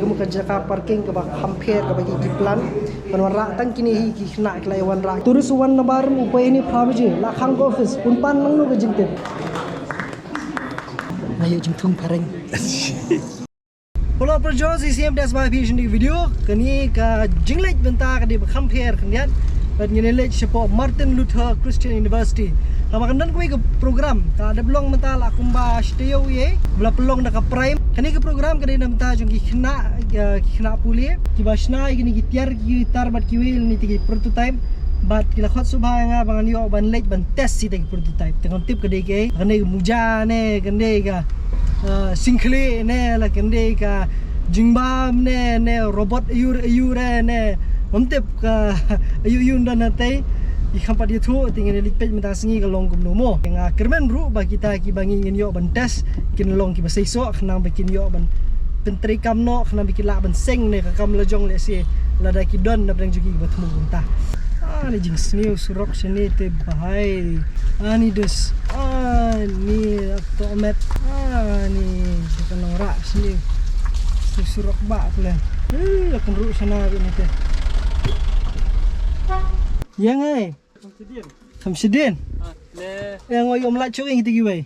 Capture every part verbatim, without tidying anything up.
Kum ka jaka parking kaba kham pher kaba ki, ki plan ban wanrah tang kine hi ki khynnah ki la ïa wanrah. Tourist u wan nabar u poi ni phra baje la khang ka office un pan nangno ka jingtip. Nga ïoh jingthung phareng. Hello, parajor, C C M Des ba phi shini video. Kane ka jingleit bynta ka dei ba kham pher khyndiat. Bad ngin leit shapoh Martin Luther Christian University. Haba kan don kawei ka program ka dep long mynta la kumba shteo ye ba la pynlong da ka Prime. Kane ka program ka dei na bynta jong ki khynnah, eh, ki khynnah pule kiba shna ïa kine ki tiar ki tar bad kiwei lane ki prototype. Bad ki la khot sngewbha ïa nga ba ngan ïoh ban leit ban test ïa ki prototype. Te ngam tip ka dei kaei, ka dei ka muja ne ka dei ka, eh, singkhlieh ne la ka dei ka jingbam ne, ne robot aiur aiur ne. Ngam tip ka aiu aiu don hangtei. Ngi kham pat ïathuh, te ngin leit peit mynta sngi ka long kumno mo. Nga kyrmen ruh ba kita kiba ngi ngin ïoh ban test kin long kiba seisoh khnang ba kin ïoh ban pyntreikam noh khnang ba kin lah ban seng ne ka kam la jong lehse lada ki don na pdeng jong ki kiba thmu kumta. Ani jingsniew surok shane te bhai. Ani dus. Ani tohmet. Ani ka nongrah sniew. Sniew surok ba pule. Eh, kan ruh shana bini te. Ïa ngai. Kham shadien. Kham shadien. Ah, le. Eh, ngoi ym lah chok ing tiki wei.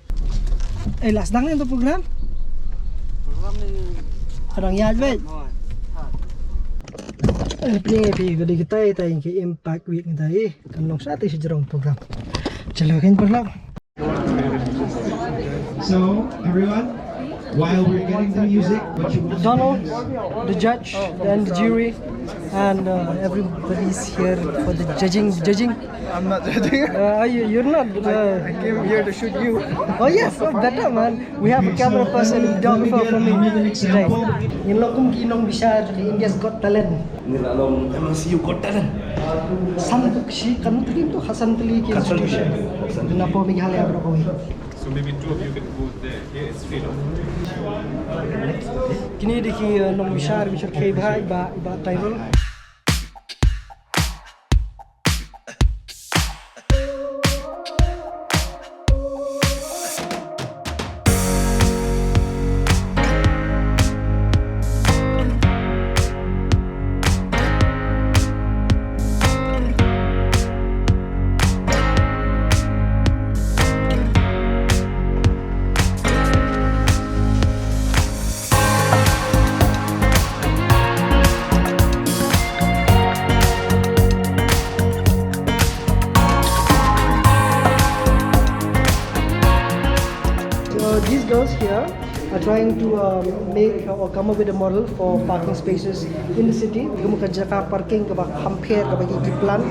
Eh, lah sdang ni tu program. Program ni. Kadang ïa wei. Mo. Ha. Eh, pli pli ka dei kitai tai ki Impact Week ni tai. Kan long sa ti shi jrong program. Chalo kan paralok. So, everyone, while we're getting the music, what you want to Donald, the judge, and the jury, and, uh, everybody's here for the judging. Judging. I'm not judging. Uh, you, you're not. Uh, I came here to shoot you. Oh yes, oh, better man. We have a camera person in Don for, for me. Right. Ngin long kum ki nongbishar ka India's Got Talent. Ngi la long M L C U Got Talent. San shi kan tli tu, ha san tli ki institution. San tli. Na po Meghalaya bro kawei. So maybe two of you can go there. Here is free, no? Kine dei ki, uh, nongbishar, bishar kei bha, iba, iba Tyrol. So these girls here are trying to, um, make or come up with a model for parking spaces in the city. Kum ka jaka parking kaba kham pher kaba ki, ki plan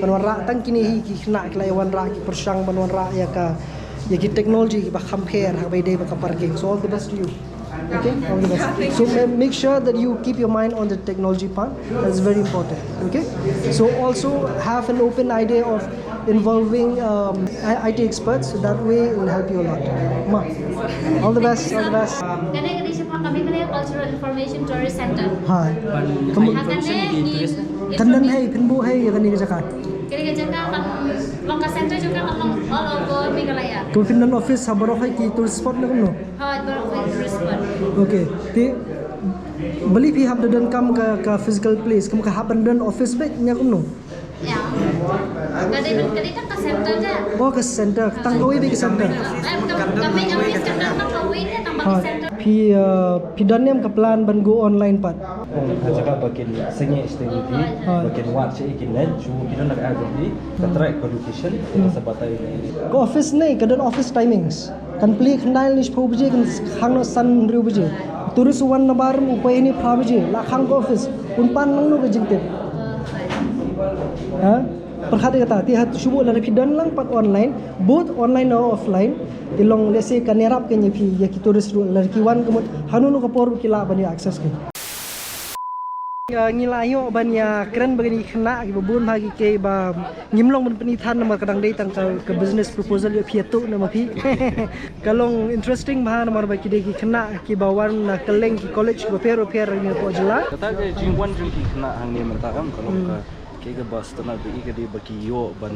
ban wanrah tang kine hi ki khynnah ki la ïa wanrah, ki pyrshang ban wanrah ïa ka, ïa ki technology kiba kham pher ha kaba ïadei bad ka parking. So all the best to you. Okay, all the best. So ma-, make sure that you keep your mind on the technology part. That's very important. Okay. So also have an open idea of involving, um, I-, I T experts. So that way it will help you a lot. Ma, all the best. All the best. Kane ka dei shaphang ka Meghalaya Cultural Information Tourist Center. Ha. Ban ha kane information ki ngi tourist. Kan don hei, phin buh hei ïa kane ka jaka. Kane ka jaka kan long ka center jong ka kan long all over Meghalaya. Kum phin don office ha baroh hei ki tourist spot ne kumno? Hooid, baroh hei tourist spot. Okay. Te balei phi hap da donkam ka, ka physical place, kum ka hap ban don office beit ne kumno? Ïa. Ka dei ban, ka dei tang ka center te. Oh, ka center. Tang kawei beit ka center. Eh, ka, ka main office ka dei tang kawei te, tang ba ka center. Phi, uh, phi don ne em ka plan ban go online pat? Ong ha jaka ba kin sngewsih sngewsih, ba kin wad sha kin leit, shu phi don da ka app jong phi, ka track ka location, ka sa batai ne. Ka office ne, ka don office timings. Kan plie khyndai lane shiphew baje, kan khang noh san hynriew baje. Tourist u wan nabar u poi ni phra baje, la khang ka office. Un pan nangno ka jingtip? Ha? Pyrkhat ïa kata, te ha shu buh lada phi don lang pat online, both online or offline, te long lehse kan ïarap kein ïa phi, ïa ki tourist ruh lada ki wan ka mut hano hano ka por ki lah ban ïoh access kein. Ah, ngi la ïoh ban ïa kren bad kine ki khynnah kiba bun bha ki, kiba ngim long ban pyni than namar ka dang dei tang ka, ka business proposal ïoh phi ïa tu namar phi. Ka long interesting bha namar ba ki dei ki khynnah kiba wan na kylleng ki college kiba pher bapher ha kane ka jylla. Kata ka jingwan jong ki khynnah hangne mynta kam ka long ka Kaei kaba sngewtynnat ba i ka dei ba ki ïoh ban,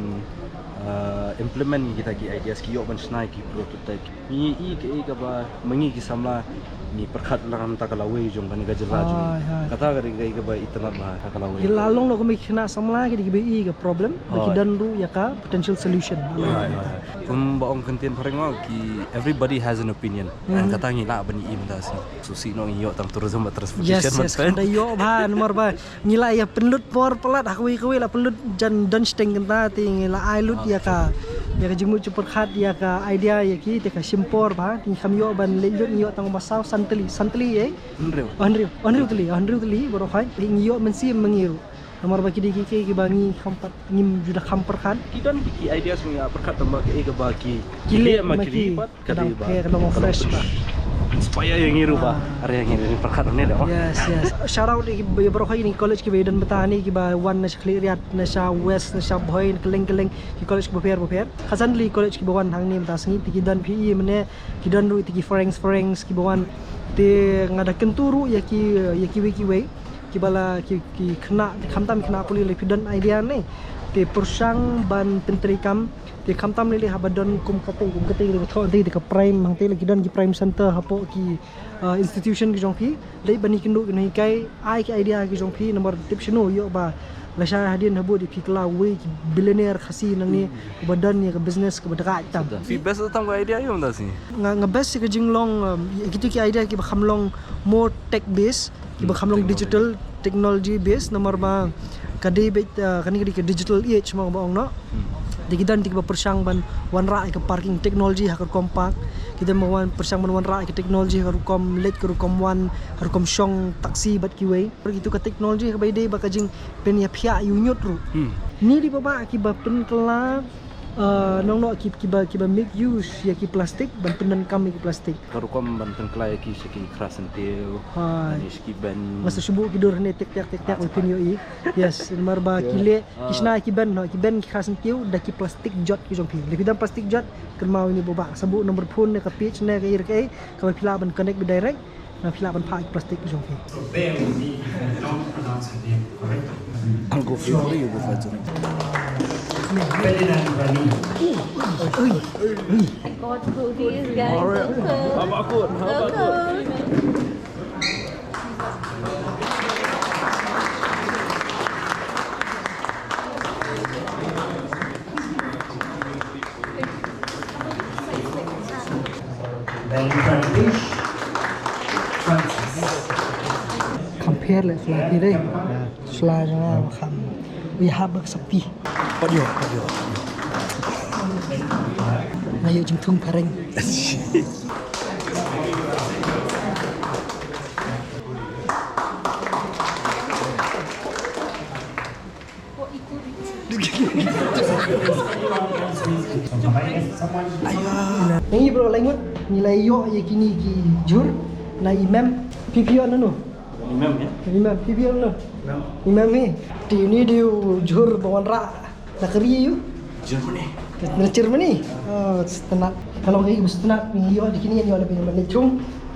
ah, implement kita ki ideas, ki ïoh ban shna ki prototype. Ngi i kaei kaba ma ngi ki samla ngi pyrkhat lang mynta ka lawei jong kane ka jylla jong ngi. Hai, hai. Kata ka dei kaei kaba itynnat bha ha ka lawei. Ki la long noh kum ki khynnah samla ki dei kiba i ka problem, ba ki don ruh ïa ka potential solution. Hai, hai. Kumba ong ka ktien phareng mo, ki everybody has an opinion. And kata ngi lah ban i mynta shi. Sngewsih noh ngi ïoh tang tourism bad transportation. Yes, yes. Mynta ïoh bha namar ba ngi la ïa pynlut por palat ha kawei kawei la pynlut jan don shiteng kynta te ngi la ai lut ïa ka, ïa ka jingmut jingpyrkhat ïa ka idea ïa ki te ka shim por bha te ngi kham ïoh ban leit lut ngi ïoh tang ba saw san tylli, san tylli eh. Hynriew. Hynriew, hynriew tylli, hynriew tylli baroh khoit te ngi ïoh mynsiem ma ngi ruh. Namar ba ki dei ki, ki, kiba ngi kham pat ngim ju da kham pyrkhat. Ki don ki, ki ideas ngi ïa pyrkhat tang ba ki, eh, kaba ki, ki leh ma ki ri pat. Ka dang pher, ka dang fresh bha. Inspire ïa ngi ruh bha. Are ïa ngi ruh pyrkhat ne da. Yes, yes. Shout out ïa baroh ïa ki college kiba don bynta ne kiba wan na sha Khliehriat, na sha West, na sha Bhoi, kylleng kylleng ki college kiba pher ba pher. Khatsan tylli college kiba wan hangne mynta sngi te ki don phi i mynne ki don ruh te ki Franks Franks kiba wan. Te nga da kyntu ruh ïa ki, ïa kiwei kiwei kiba la ki, ki khynnah, khamtam khynnah pule lei phi don idea ne. Te pyrshang ban pyntreikam. Te khamtam lei lei haba don kum kata, kum kata lei thoh te ka prime hangte lei ki don ki prime center hapoh ki, uh, institution ki jong phi. Leit ban ïakynduh ki nonghikai, ai ki idea ki jong phi namar tip shano ïoh ba lashai hadien habud phi kylla wei ki billionaire Khasi nangne ba don ïa ka business kaba dakaid tam. Phi best tam ka idea ïoh mynta shi. Nga, nga best ka jinglong, um, ïa kitu ki idea kiba kham long more tech based. Kiba kham long digital technology based namar ba ka dei beit, uh, kane ka dei ka digital age mo ba ong noh. Te ki don te kiba pyrshang ban wanrah ïa ka parking technology ha ka rukom park. Ki don ba wan pyrshang ban wanrah ïa ka technology ha ka rukom leit ka rukom wan ha rukom shong taxi bad kiwei. Kitu ka technology kaba ïadei bad ka jingpynïaphiah ïa u ñiut ruh. Ni dei ba ba kiba pynkylla, uh, nong noh ki, kiba, kiba make use ïa ki plastik ban pyndonkam ïa ki plastik. Ka rukom ban pynkylla ïa ki sha ki khra syntiew. Hai. Ani sha ki ben. Masa shubu ki dur hane tik tak tik tak phin ïohi. Yes, namar ba ki leh ki shna ki ben noh, ki ben ki khra syntiew da ki plastik jot ki jong phi. Lei phi don plastik jot kynmaw ïa ni ba ba. Sa buh number phone ne ka page ne ka ïa kaei kaba phi lah ban connect beit direct. Na phi lah ban phah ki plastik ki jong phi. So bear with me if I don't pronounce her name correctly. I'll go for it. You go for it. Ferdinand Rani. Got through these guys. All right. How about good? How about good? Compare le sla phi dei. Sla jong nga kham. Wi hap bak sapi. Padio, padio. Ngayo jingthung pareng. Ngi bro langut ngi la ïoh ïa kini ki jhur na i mem. Phi phi ïoh nano? I mem, ya? I mem, phi phi ïoh nano? I mem hi. Te ini dei u jhur ba wanrah na ka ri ïa u? Germany. Na Germany. Oh, sngewtynnat. Ka long kaei ba sngewtynnat ngi ïoh da kini ngi ïoh da phi na Bad Neh Chung.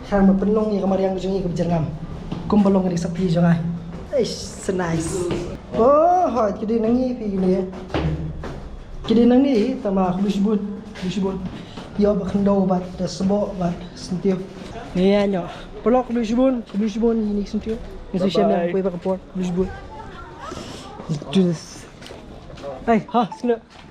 Khnang ba pynlong ïa ka mariang jong ngi kaba jyrngam. Kumba long ka dei ka sapi jong nga. Eish, so nice. Oh, hooid, ki dei nangne phi kine. Ki dei nangne, tangba khublei shibun, khublei shibun. Ïoh ba khyndew bad da sboh bad syntiew. Ngi ïa nyoh. Paralok khublei shibun, khublei shibun ïa kine ki syntiew. Ngi sa shem ïa kawei pat ka por, khublei shibun. Let's do this. Hey, ha, sngewthuh.